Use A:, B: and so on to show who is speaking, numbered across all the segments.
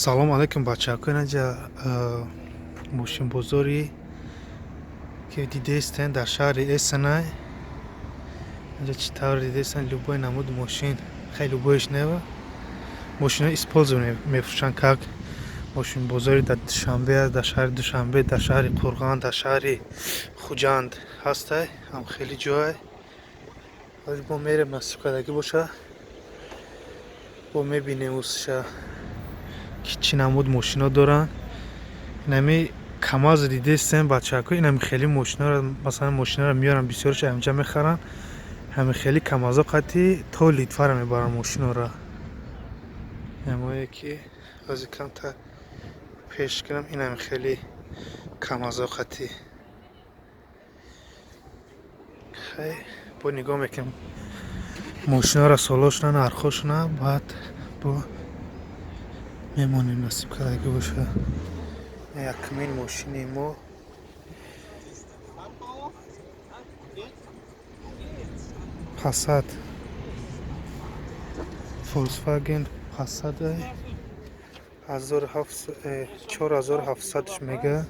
A: Салому алайкум, бачаҳако. Инаҷа мошинбозоре, ки дидестен, дар шаҳри Эссенай. Инҷа чӣ тавр дидестен, любой намуд мошин, хеле любой ш нева, мошинои использованный мефурӯшанд. Как мошинбозори дар Душанбе аст, дар шаҳри Душанбе, дар шаҳри Қурғон, дар шаҳри Хуҷанд ҳастай, ҳам хеле ҷой. Ҳозир мо мерем, насиб кардагӣ боша, бо мебинем усша, ки чӣ намуд мошино доранд. Инами КамАЗ дидестем, бачаҳако. Инами хеле мошиноро, масалан, мошиноро меёранд, бисёраш ҳаминҷа мехаранд. Ҳами хеле КамАЗо қати то Литваро мебаранд мошиноро. Намое ки ҳозир камтар пеш кунам, инами хеле КамАЗо қати. Хай, бо нигоҳ мекунем мошиноро, солошона, нархошона, баъд бо мемонем, насиб кардагӣ боша. Якумин мошини мо Passat, Volkswagen Passat, 4700 мега.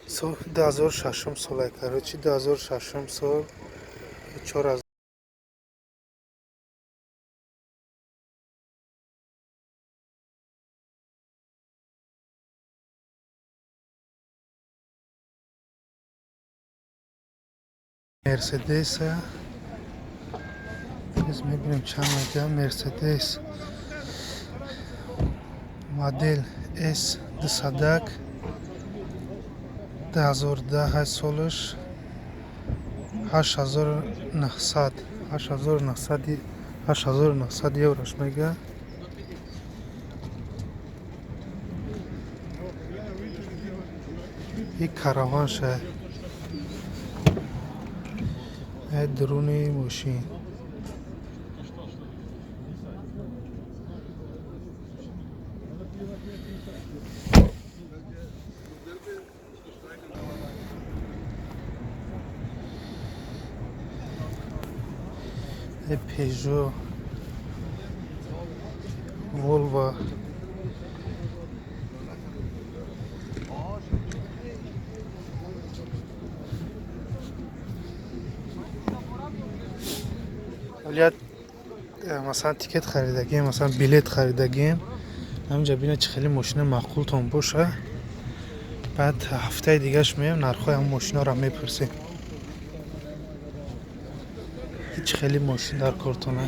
A: Сол 2006 сола, короче, 2006 сол, чор Мерседес мебинем, чанд мега. Мерседес модел С дусадак, 2010 солаш, 8900, 8900, 8900 еврош мега. И караванша дуруни мошин. Peugeot, Volvo. Валият, масалан, тикет харидагем, масалан, билет харидагем. Ҳаминҷа бина, чӣ хеле мошина маъқултон боша. Баъд ҳафтаи дигаш меем, нархҳои ҳамн мошинаро мепурсем, чӣ хеле мошин дар кортона.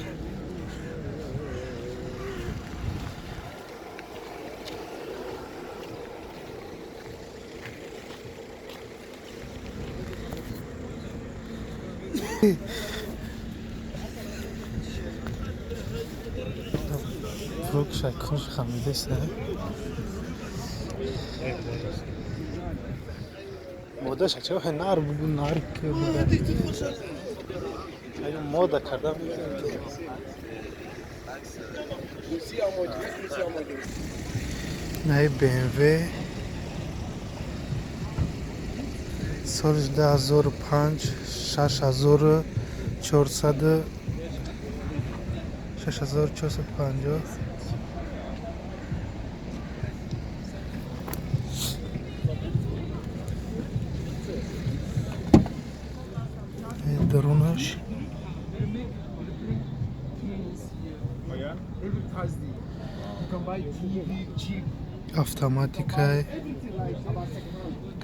A: Шайконш хамидест. Модаша чаро нар бугу, нар мода карда. Наи БМВ, соли 2005, 6400, 6450. Дарунаш. Автоматикай,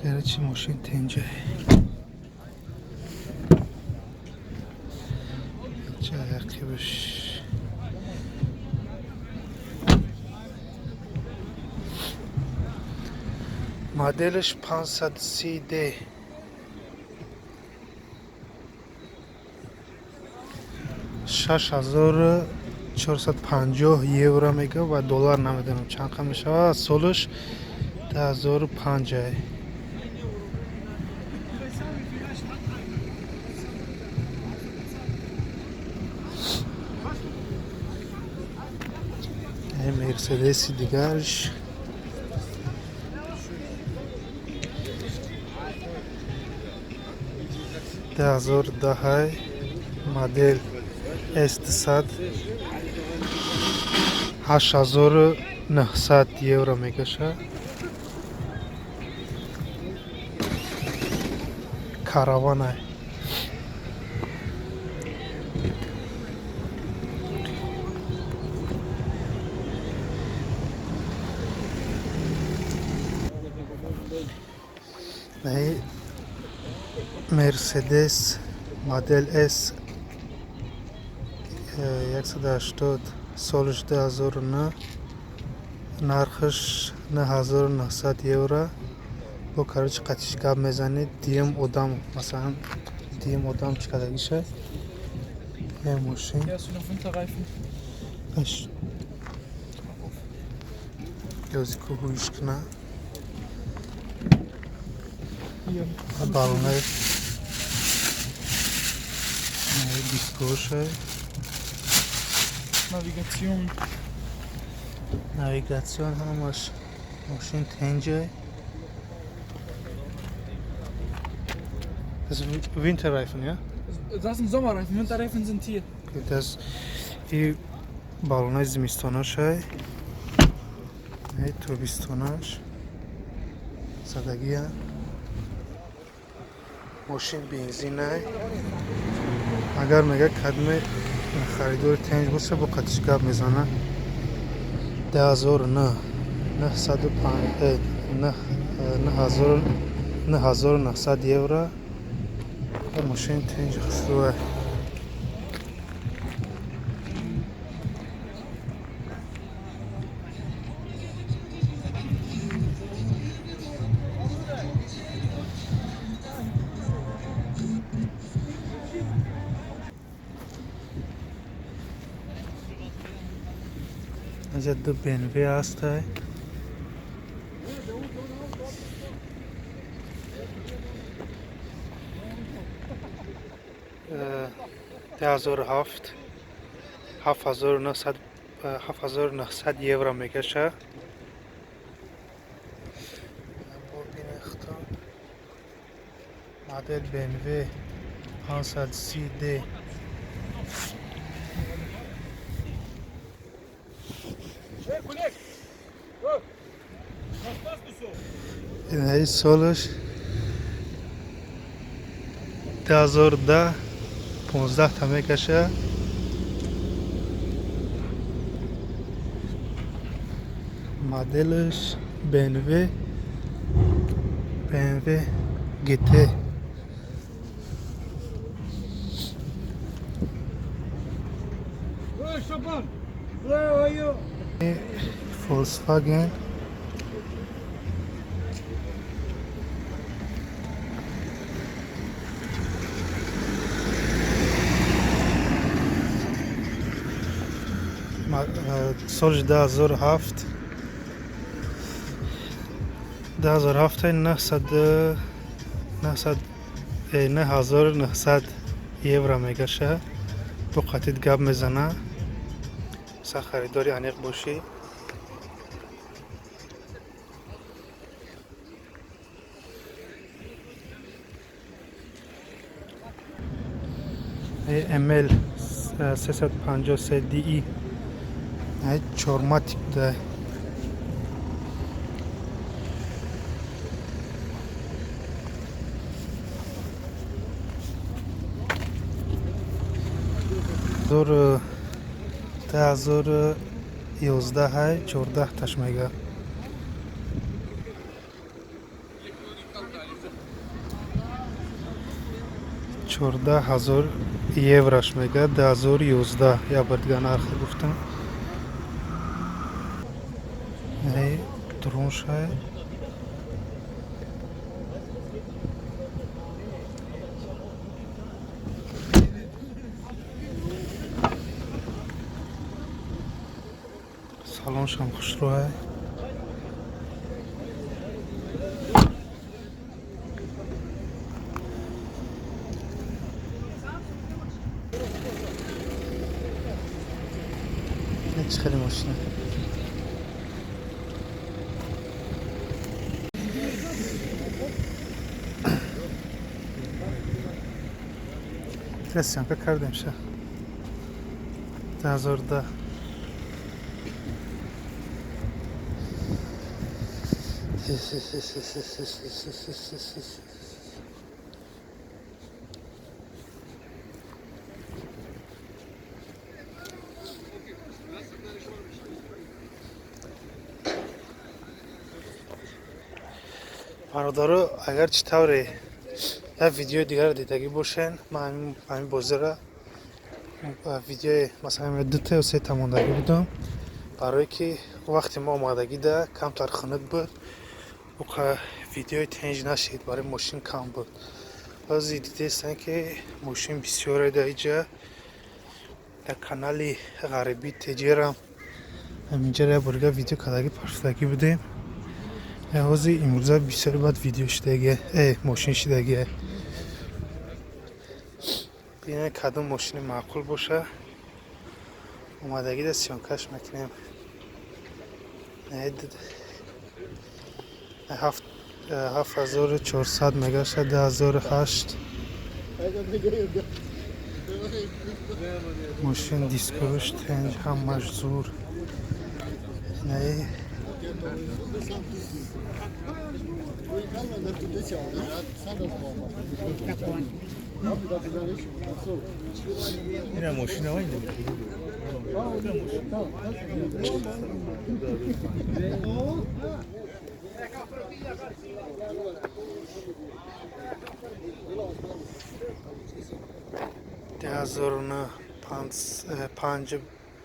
A: короче, мошин тенҷай. Ақибаш моделаш 530 д, 6450 евро мега ва доллар намедонам чанд қа мешавад. Солаш 2005 ай. Мерседеси дигарш. 2010, модель S 200, 8900 евро мекаша. Караванай. Наи Мерседес модель S 180, солиш 2009, нархаш 9900 евро. Бо, короче, қатиш гап мезанед, диюм одам, масалан, диюм одам чӣ кардагиша е мошин.
B: Hier hast du noch Winterreifen.
A: Аш ёзи кӯҳуиш куна.
B: Hier.
A: Балонаи дискоша.
B: Navigation.
A: Navigation, ҳамаш, мошин тенҷай. Das ist Winterreifen, ja?
B: Das sind Sommerreifen, Winterreifen sind hier.
A: Das и балонаи зимистонашай, тобистонаш задагия. Мошин бензинай. Агар мега кадме харидори тенҷ боша, бо қатиш гап мезана. 2009, 9900 евро. Мошин тенҷи, хушрӯа. Инҷа ду БМВ ҳастай. 2007, 7900 евро мекаша. Бубинехто, модел БМВ 530 D.
C: Hey Kollege! Oh. Was machst du so?
A: Инаи солаш 2010, 15 та мекаша. Моделаш BMW GT.
C: Hey Shaban! Hey, how are you?
A: Volkswagen соли 2007, 2007, 9900 евро мегаша. Бо қатид гап мезана, са харидори аниқ бошӣ. ML 353 DI, чорматик да. 2011, 14 таш мега. 14 000 еврош мега. 2011, як бор дига нархе гуфтам. Дуруншай. Салоншам хушрӯай. Чӣ хеле мошина. Ира съёмка кардем ша. 2010. Бародаро, агар чӣ тавре як видеои дигарро дидагӣ бошен, ман ҳамин бозиро видеои масалан дута ё сета мондагӣ будам, барое ки вақте мо омадагида камтар хунук буд, уқа видеои тенҷ нашид, барои мошин кам буд. Баъзе дидестан, ки мошин бисёре дар иҷа. Дар канали Ғарибӣ Теҷерам ҳаминҷаро як борига видео кардагӣ партофтагӣ будем. Ҳозир имрӯза бисёри баъд видео шидагия, мошин шидагия. Бинем, кадом мошини маъқул боша, омадагида съёмкаш мекунем. 7400 мегаша, 2008 мошин, дискош тенҷ, ҳамаш зур. 2009,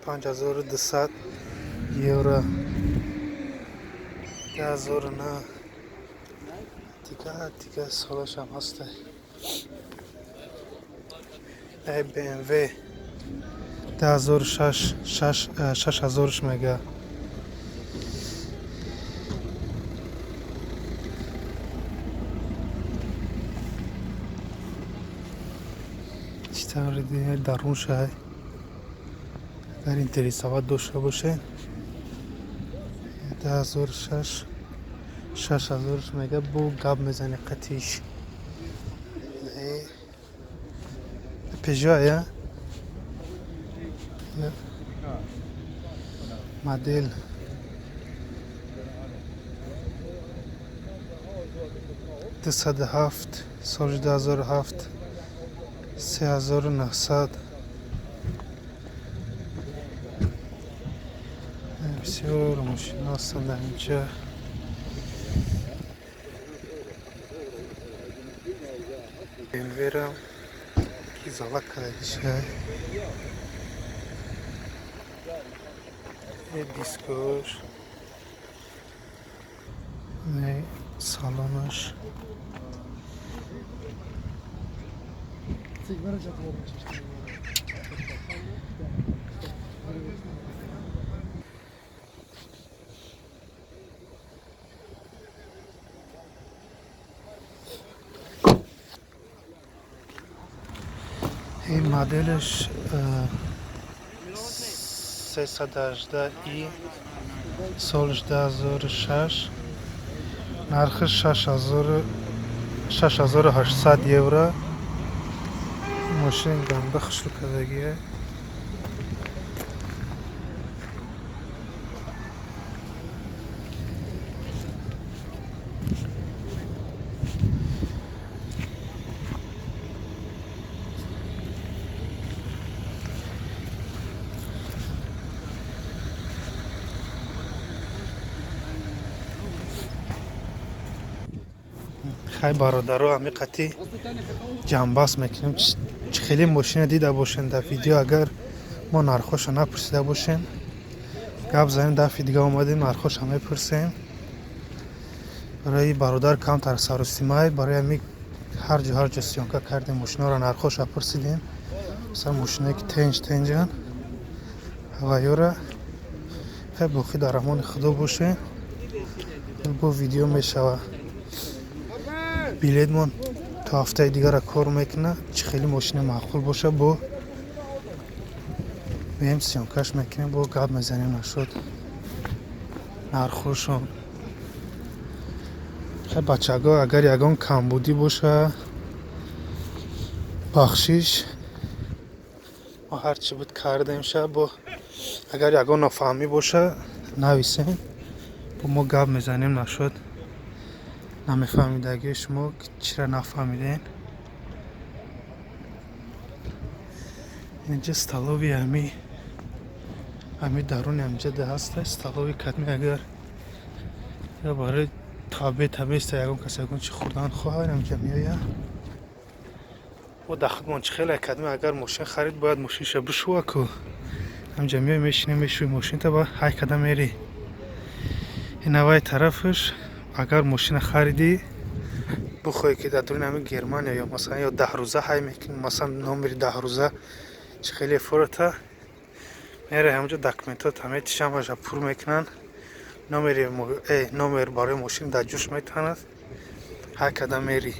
A: 5200 евро. 2009, дига солашам ҳаста. BMW 2006, 6000-ш мега. Чӣ тавре дарун шай, агар интересовать дошта бошед, 2006, 6000-ш мега, бо гап мезани қатиш. Peugeot, ja? Ja. Модель 207, соли 2007, 3900. Бисёр мошино ҳастанд дар инҷа. BMW-ра ки залак кардагиша. Дискош, салонаш. Ин моделаш 318 и, солш 2006, нархи 6800 евро. Мошин ганда хушрӯ кардагия. Хай, бародаро, ҳами қатӣ ҷамъбаст мекунем. Чӣ хеле мошина дида бошем дар видео, агар мо нархҳоша напурсида бошем, гап занем. Дафъи дига омадем, нархҳоша мепурсем. Барои бародар камтар сарусимай, барои ҳами ҳар ҷо ҳар ҷо съёмка кардем, мошинаро нархҳоша пурсидем. Масалан, мошиное ки тенҷ тенҷан ҳавайёра. Хай, боқӣ дар амони Худо бошем, бо видео мешава. Билетмон то ҳафтаи дигара кор мекунад. Чӣ хеле мошина маъқул боша, бо меем, съёмкаш мекунем, бо гап мезанем нашуд нархҳошон. Хай, бачаго, агар ягон камбудӣ боша, бахшиш. Мо ҳарчи буд кардем ша. Бо агар ягон нофаҳмӣ боша, нависем, бо мо гап мезанем. Нашуд намефаҳмидагии шумо, чира нафаҳмидем. Инҷа столовый ҳами даруни ҳамҷада ҳаста столовый. Кадми агар я барои табе табеста, ягон кас ягон чи хӯрдан хоҳад, ҳамҷа меояд. Мо дар худмон чӣ хеле кадми агар мошин харид, бояд мошинша бишӯва ку. Ҳамҷа меои, мешинӣ, мешӯи мошинта, ба ҳай када мери. Инавай тарафаш, агар мошина харидӣ, бихоҳӣ, ки дар дуруни ҳамин Германия ё масалан ё 10 рӯза ҳай мекунӣ, масалан номери 10 рӯза чӣ хеле фората мераи, ҳамҷо документот ҳаме ҳамаша пур мекунанд, номери номер барои мошин дар ҷӯш метанад, ҳай када мери.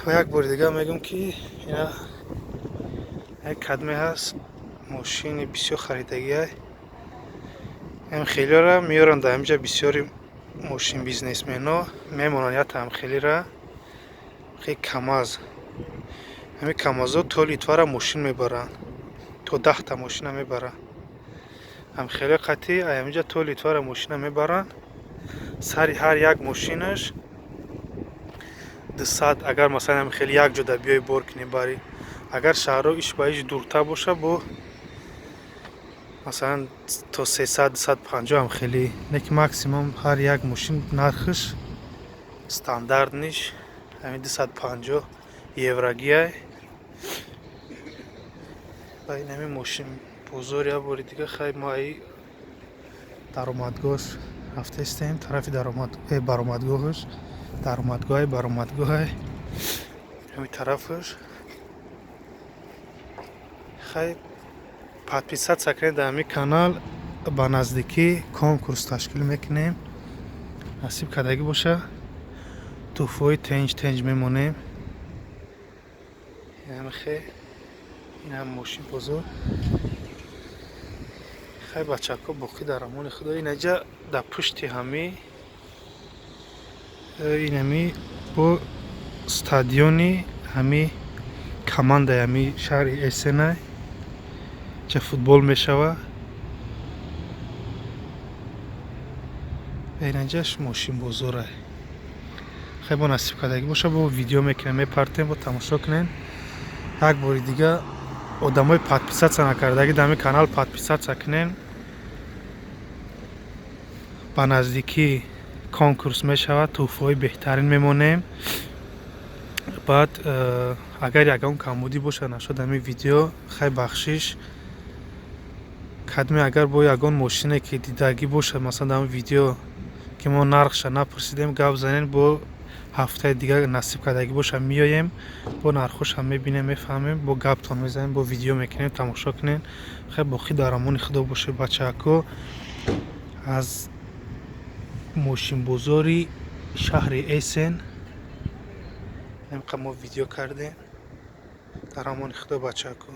A: Ва як бори дигар мегӯм, ки ина як кадме ҳаст, мошини бисёр харидагиай, ҳам хелиро меёранд дар ҳамҷа. Бисёри мошин бизнесмено мемонанд як ҳамхелира, хеле КамАЗ. Ҳамин КамАЗо то Литвара мошин мебаранд, то 10-та мошина мебаранд. Ҳамхеле қатъи ҳаминҷа то Литвара мошина мебаранд. Сари ҳар як мошинаш 200. Агар масалан хеле як ҷода биёй бор кунӣ барӣ, агар шаҳрҳо иш ба иш дуртар боша, бо масалан то 300, 250 ҳам хеле не, ки максимум ҳар як мошин нархаш стандартниш ҳамин 250 еврогиай. Ва ин ҳамин мошин бозор. Як бори дига, хай, мо аи даромадгоҳш рафтаистем, тарафи баромадгоҳаш, даромадгоҳи баромадгоҳай ҳамин тарафаш. Хай, подписаться кунед дар ҳамин канал. Ба наздикӣ конкурс ташкил мекунем, насиб кардагӣ боша, тӯҳфаҳои тенҷ тенҷ мемонем. Хе, инам мошин бозор. Хай, бачако, боқӣ дар амони Худо. Инаҷа дар пушти ҳами инами бо стадиони ҳами командаи ҳами шаҳри Эссенай ҷа футбол мешава. Инаҷаш мошинбозорай. Хай, бо насиб кардагӣ боша, бо видео мекунем, мепартем, бо тамошо кунем. Як бори дига, одамои подписаться накардагӣ дар ҳамин канал, подписаться кунем. Ба наздикӣ конкурс мешавад, тӯҳфаҳои беҳтарин мемонем. Баъд агар ягон камбудӣ бошад, нашуд ҳамин видео, хай, бахшиш. Кадме агар бо ягон мошине ки дидагӣ бошад, масалан дар ҳамин видео, ки мо нархша напурсидем, гап занем. Бо ҳафтаи дигар насиб кардагӣ боша, меоем, бо нархошам мебинем, мефаҳмем, бо гаптон мезанем, бо видео мекунем, тамошо кунем. Хай, боқӣ дар амони Худо бошед, бачаҳако. Аз мошинбозори шаҳри Эссен ҳамин мо видео кардем. Дар амони Худо, бачаҳако.